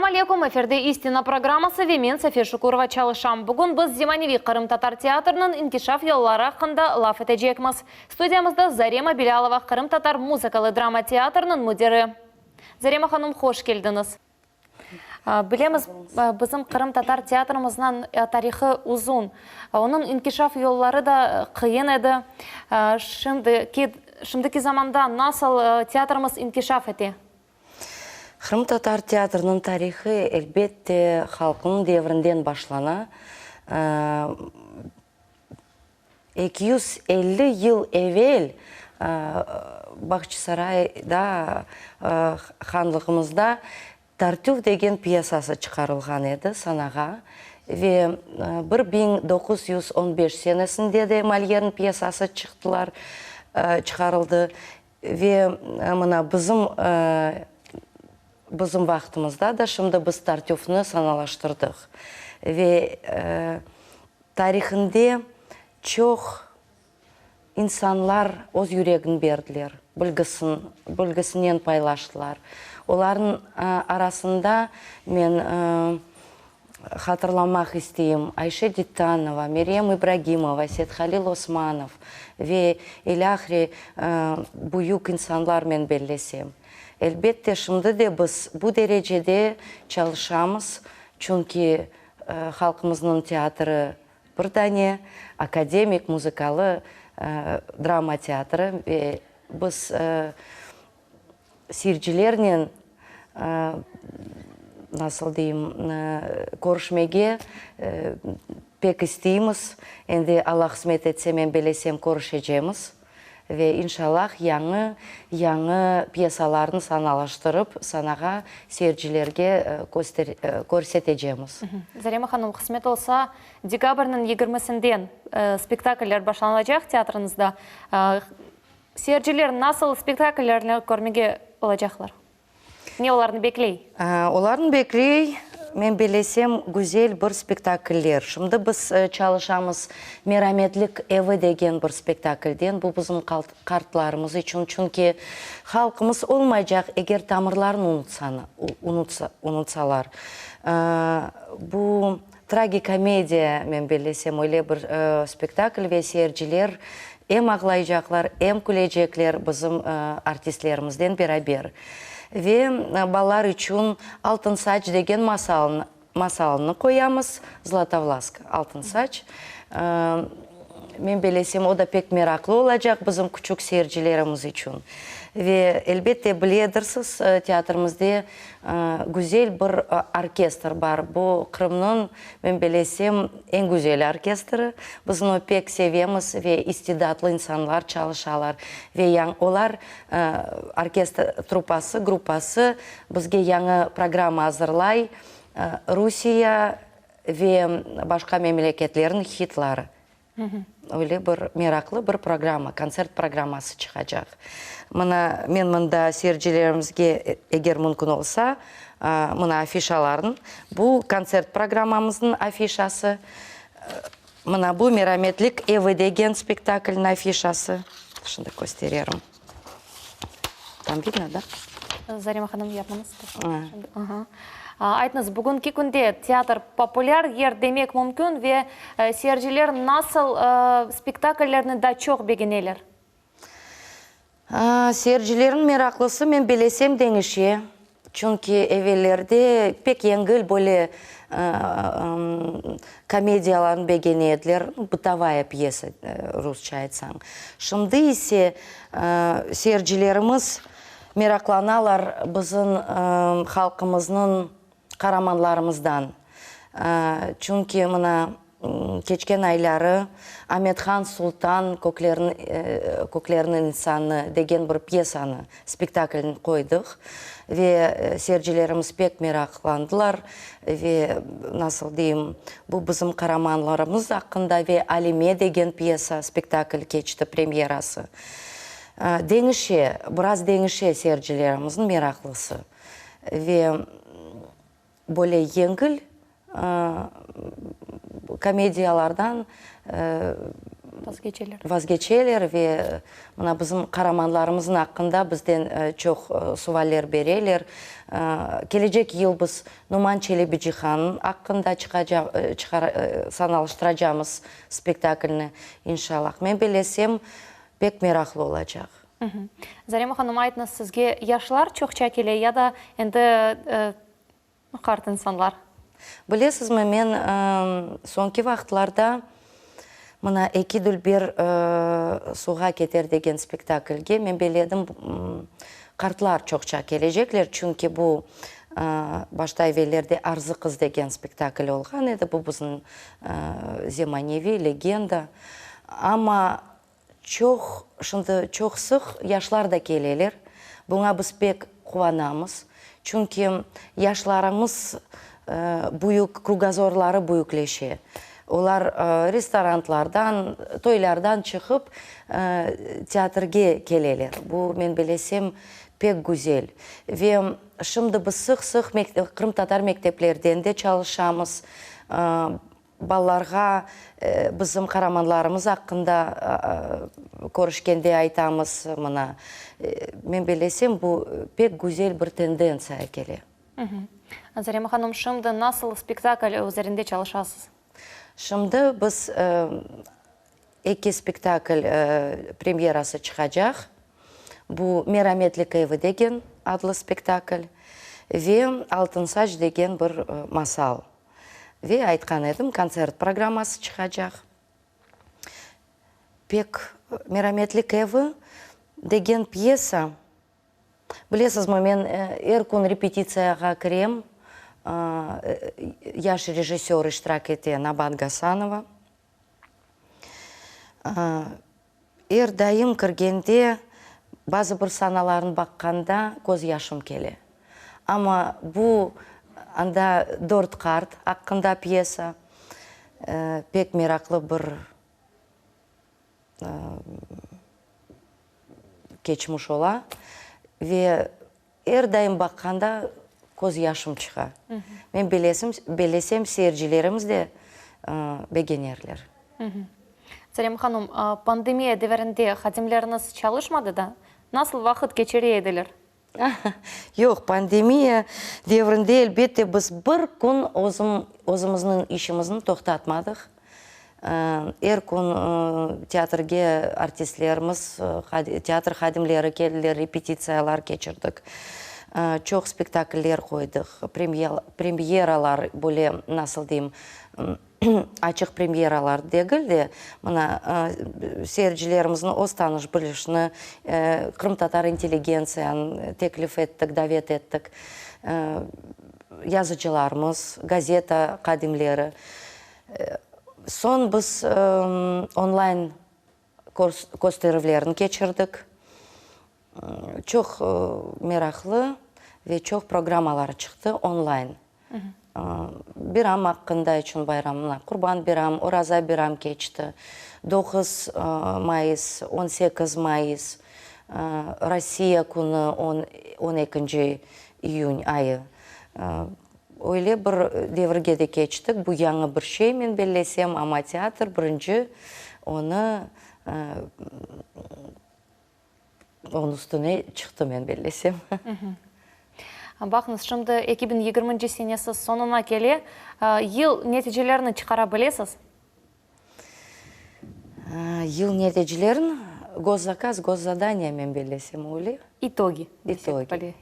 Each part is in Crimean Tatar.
Aleykum, efirde İstina programması ve men Safiye Şukurova çalışam. Bugün biz zemaneviy qırımtatar teatriniñ inkişaf yolları aqqında laf etecekmiz. Studiyamızda Zarema Bilâlova, Qırımtatar muzıkalı drama teatriniñ müdiri. Zarema hanım, hoş keldiñiz. Bilemiz, bizim qırımtatar teatrimizniñ tarihı uzun, onıñ inkişaf yolları da qıyın edi. Şimdiki, şimdiki zamanda nasıl teatrimiz inkişaf ete? Qırımtatar teatriniñ tarihı, elbette, halqnıñ devrinden başlana. 250 yıl evel Bağçasarayda, hanlığımızda Tartüf degen pyesası çıqarılğan edi sanağa ve 1915 senesinde de Molyerniñ pyesası çıqtılar, çıqarıldı ve mına bizim bizim vaqtımızda da şimdi biz Tartüfni sanalaştırdıq ve Tarihinde çoq insanlar öz yüregini berdiler, bilgisin, bilgisinen paylaştılar. Olarnıñ arasında men hatırlamaq isteyim, Ayşe Dittanova, Meryem İbragimova, Sethalil Osmanov ve ilâhre büyük insanlar men bellesem. Elbette, şimdi de biz bu derecede çalışamız, çünki Halqımıznıñ teatri bir dane, akademik muzıkalı drama teatri ve biz seyircilernen, nasıl deyim, körüşmege pek isteymiz. Endi Alla qısmet etse, men belesem, körüşecemiz. Ve inşallah yañı, yañı pyesalarnı sanalaştırıp, sanağa, seyircilerge körsetecemiz. Zarema hanım, qısmet olsa, dekabrniñ yigirmisinden spektakller başlanılacaq teatriñizda. Seyirciler nasıl spektakllerni körmege olacaqlar? Ne olarnı bekley? Olarnı bekley, men bellesem, güzel bir spektakller. Şimdi biz çalışamız Merametlik evi degen bir spektaklden, bu bizim qartlarımız içün, çünki halqımız olmaycaq, eger tamırlarını unutsalar. Bu tragikomediya, men bellesem, öyle bir spektakl ve seyirciler Em ağlaycaqlar, em külecekler bizim artistlerimizden beraber. Ve balalar içün Altın saç degen masalnı masalnı qoyamız, Zlatovlaska, Altın saç. Men belesem, o da pek meraqlı olacaq bizim küçük seyircilerimiz içün. Ve, elbette, biledirsiz, teatrimizde güzel bir orkestr bar. Bu Qırımnıñ, men belesem, eñ güzel orkestri. Biz onı pek sevemiz ve istidatlı insanlar çalışalar. Ve yañ olar, orkestr truppası, gruppası bizge yañı programma azırlay, Rusiye ve başqa memleketlerniñ hitları. Öyle bir meraqlı bir programma, kontsert programması çıqacaq. Mına, men mında seyircilerimizge, eger mümkün olsa, mına afişalarnı, bu kontsert programmamıznıñ afişası, mına bu Merametlik evi degen spektaklniñ afişası. Şimdi köstererim. Tam vidno, da? Zarema hanım, yapıñız. Aytıñız, bugünki künde teatr populâr yer demek mümkün ve seyirciler nasıl spektakllerni daa çoq begeneler? Seyircilerniñ meraqlısı, men belesem, deñişe. Çünki evellerde pek yengil böyle komediyalarnı begene ediler, bıtovaya pyesa, rusça aytsañ. Şimdi ise seyircilerimiz meraqlanalar bizim halqımıznıñ qaramanlarımızdan. Çünki mına Keçken ayları Amet-Han Sultan Köklerniñ insanı degen bir pyesanı, spektaklni qoydıq ve seyircilerimiz pek meraqlandılar ve, nasıl deyim, bu bizim qaramanlarımız aqqında ve Alime degen pyesa, spektakl keçti, premyerası. Deñişe, biraz deñişe seyircilerimizniñ meraqlısı ve böyle yengil komediyalardan. Vazgeçeler. Vazgeçeler ve mına bizim qaramanlarımıznıñ aqqında bizden çoq suvaller bereler. Kelecek yıl biz Numan Çelebicihannıñ aqqında çıqacaq, sanalıştıracamız spektaklni, inşallah. Men bellesem, pek meraqlı olacaq. Zarema hanım, aytıñız, sizge yaşlar çoqça kele ya da endi qart insanlar? Bilesizmi, men soñki vaqıtlarda mına Eki dülber suvğa keter degen spektaklge men belledim, qartlar çoqça kelecekler, çünki bu başta evellerde Arzı qız degen spektakl olğan edi, bu bizim zemaneviy legenda, amma Çoq, şimdi çoq sıq yaşlar da keleler. Buña biz pek quvanamız. Çünki yaşlarımız büyük, krugozorları büyükleşe. Olar restorantlardan, toylardan çıqıp, teatrge keleler. Bu, men bilesem, pek güzel. Ve şimdi biz sıq-sıq qırımtatar mekteplerden de çalışamız. Balalarğa bizim qaramanlarımız aqqında körüşkende aytamız, mına, men bellesem, bu pek güzel bir tendentsiya kele. Zarema hanım, şimdi nasıl spektakl üzerinde çalışasız? Şimdi biz eki spektakl premyerası çıqacaq. Bu Merametlik evi degen adlı spektakl ve Altınsaç degen bir masal. Ve aytqan edim, kontsert programması çıqacaq. Pek Merametlik evi degen pyesa, bilesizmi, men er kün repetitsiyağa kirem, yaş rejissör iştirak ete, Nabat Gasanova. Er daim kirgende, bazı bir sanalarnı baqqanda köz yaşım kele. Amma bu anda dört qart aqqında pyesa, pek meraqlı bir keçmiş ola ve Er daim baqqanda köz yaşım çıqa. Men belesim, bellesem seyircilerimiz de begenerler. Zarem hanım, pandemiya devirinde hadimleriniz çalışmadı da, nasıl vaqıt keçire ediler? Yoq, pandemiya devrinde elbette biz bir kün özüm, özümizniñ işimizni toqtatmadıq. Er kün teatrge artistlerimiz, teatr hadimleri keldiler, repetitsiyalar keçirdik. Çoq spektakller qoydıq, premyeralar, böyle, nasıl deyim, açıq premyeralar degil de, mına, seyircilerimizni öz tanış-bilişini, qırımtatar intelligentsiyanı teklif ettik, davet ettik, yazıcılarımız, gazeta hadimleri. Soñ biz onlayn kösterüvlerni keçirdik. Çoq meraqlı ve çoq programmalar çıqtı onlayn. Biram aqqında içün bayramlar, Qurban biram, Oraza biram keçti, 9 mayıs, 18 mayıs, Rossiya künü, on ekinci iyün ayı. Öyle bir devirge de keçtik, bu yañı bir şey, men bellesem, amma teatr birinci onı, onıñ üstüne çıqtı, men bellesem. Baqıñız, şimdi 2020-nci senesi soñuna kele, yıl neticelerini çıqara bilesiz? Yıl neticelerini, gozzakaz, gozzadaniye, men bellesem, öyle. İtogi. İtogi.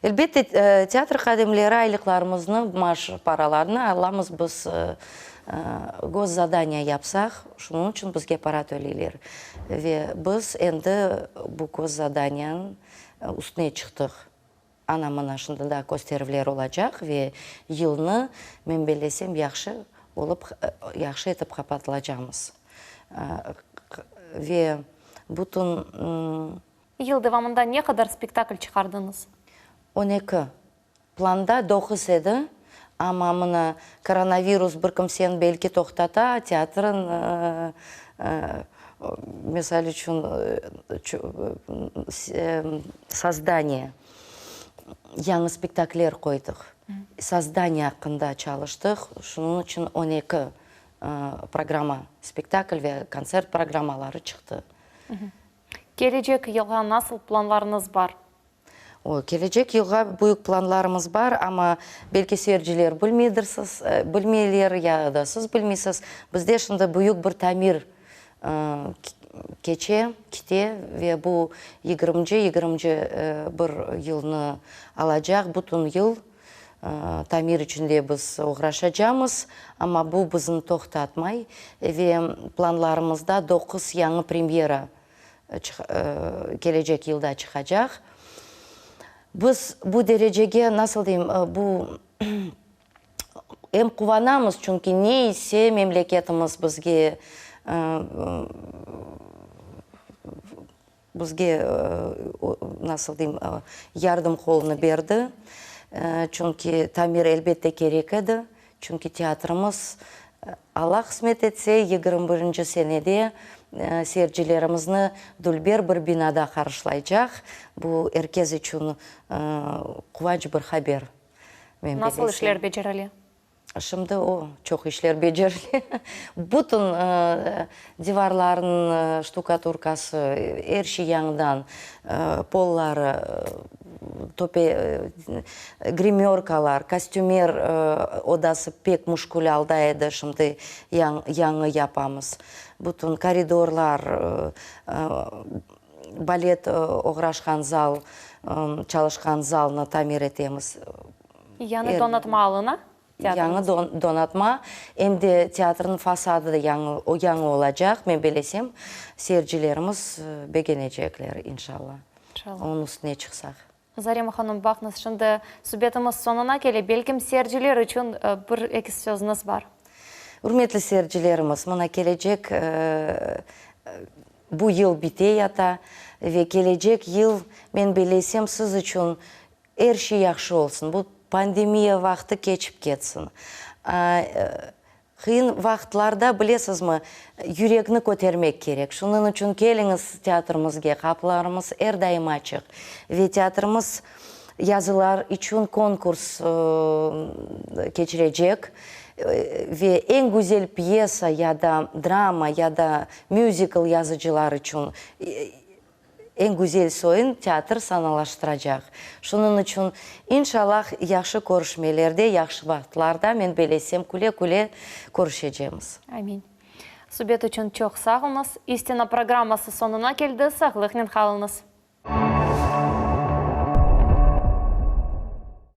Elbette, teatr hadimleri aylıqlarımıznı, maaş paralarını alamız biz, gozzadaniye yapsaq, şunıñ içün bizge para töleyler. Ve biz endi bu gozzadaniyanıñ üstüne çıqtıq. Ana, mına şimdi daa kösterüvler olacaq ve yılnı, men bellesem, yahşı olıp, yahşı etip qapatılacaqmız. Ve bütün. Yıl devamında ne qadar spektakl çıqardıñız? 12. Planda 9 edi, amma mına koronavirus bir kimseni belki toqtata, teatrın, misal içün, sozdaniye, yañı spektakller qoydıq, sozdaniye aqqında çalıştıq, şunıñ içün 12. programma, spektakl ve kontsert programmaları çıqtı. Kelecek yılğa nasıl planlarıñız bar? O, kelecek yılğa büyük planlarımız bar, amma belki seyirciler bilmeydirsiz, bilmeyler ya da siz bilmeysiz, bizde şimdi büyük bir tamir keçe, kite ve bu yigirminci, yigirminci bir yılnı alacaq, bütün yıl tamir içinde biz oğraşacamız, amma bu bizni toqtatmay ve planlarımızda doquz yañı premyera kelecek yılda çıqacaq. Biz bu derecege, nasıl deyim, bu em quvanamız, çünki ne ise memleketimiz bizge bizge, nasıl deyim, yardım qolunı berdi. Çünki tamir elbette kerek edi. Çünki teatrımız, Alla qısmet etse, 21-nci senede seyircilerimizni dülber bir binada qarşılaycaq. Bu er kes içün quvanç bir haber, men Nasıl bilesem. işler becerile? Şimdi o, çoq işler becerile. Bütün divarlarnıñ ştukaturkası, er şey yañıdan, polları, töpe, grimörkalar, kostümer odası pek müşkül alda edi, şimdi yañı yapamız. Bütün koridorlar, balet oğraşqan zal, çalışqan zalnı tamir etemiz. Yañı donatma alına teatrımız? Yañı donatma, em de teatrnıñ fasadı da yañı, yañı olacaq, men belesem, seyircilerimiz begenecekler, inşalla. İnşalla. Onıñ üstüne çıqsaq. Zarema hanım, baqıñız, şimdi subetimiz soñuna kele, belkim seyirciler içün bir-eki sözüñiz bar. Ürmetli seyircilerimiz, mına kelecek bu yıl bite yata ve kelecek yıl, men belesem, siz içün Er şey yahşı olsun, bu pandemiya vaqtı keçip ketsin. Qıyın vaqıtlarda, bilesizmi, yürekni kötermek kerek. Şunıñ içün keliñiz teatrimizge, qapılarımız er daim açıq. Ve teatrimiz yazılar içün konkurs keçirecek. Ve eñ güzel pyesa ya da drama ya da müzikl yazıcılar içün Eñ güzel soyun teatr sanalaştıracaq. Şunıñ içün, inşallah, yahşı körüşmelerde, yahşı vaqıtlarda, men belesem, küle-küle körüşecemiz. Amin. Subet içün çoq sağ oluñız. İstina programması soñuna keldi. Sağlıqnen qalıñız.